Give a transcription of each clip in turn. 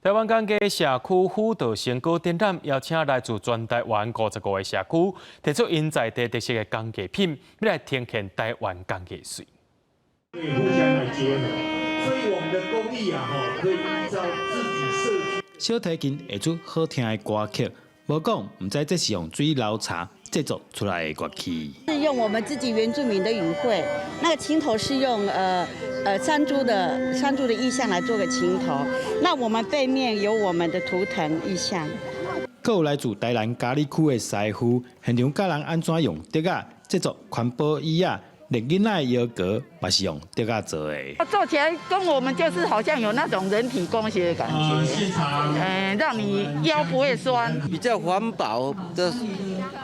台灣工藝社區輔導成果展覽，邀請來自全台灣55個社區，提出𪜶在地特色的工藝品，欲來呈現台灣工藝媠。可以互相來結合，所以我們的工藝啊，吼，可以依照自己社區。小提琴會出好聽的歌曲，無講毋知這是用水流茶製作出來的樂器。是用我們自己原住民的語彙，那個琴頭是用山豬的意象來做個琴頭。那我們背面有我們的圖騰意象。閣有來自台南佳里區的師傅，現場教人按怎用竹仔製作環保椅仔，連囡仔的搖閣嘛是用竹仔做的。做起來跟我們就是好像有那種人體工學的感覺，嗯，讓你腰不會酸。比較環保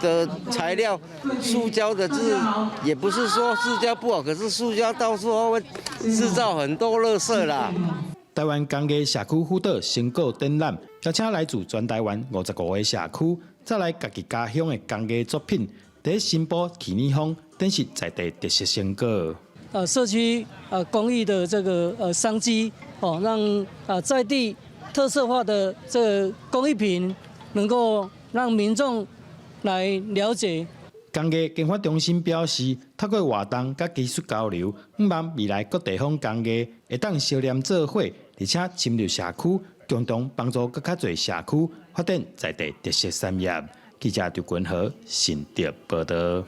的材料，塑膠的，就是也不是說塑膠不好，可是塑膠到時候會製造很多垃圾啦。台灣工藝社區輔導成果展覽，邀請來自全台灣55個社區，帶來家己家鄉的工藝作品，佇新埔奇耳坊展示在地特色成果。社區工藝的這個商機，哦，讓在地特色化的這個工藝品，能夠讓民眾來了解。工藝研發中心表示，透過活動佮技術交流，向望未來各地方工藝會當相連做伙，而且深入社區，共同幫助閣較濟社區發展在地特色產業。記者張君和新竹報道。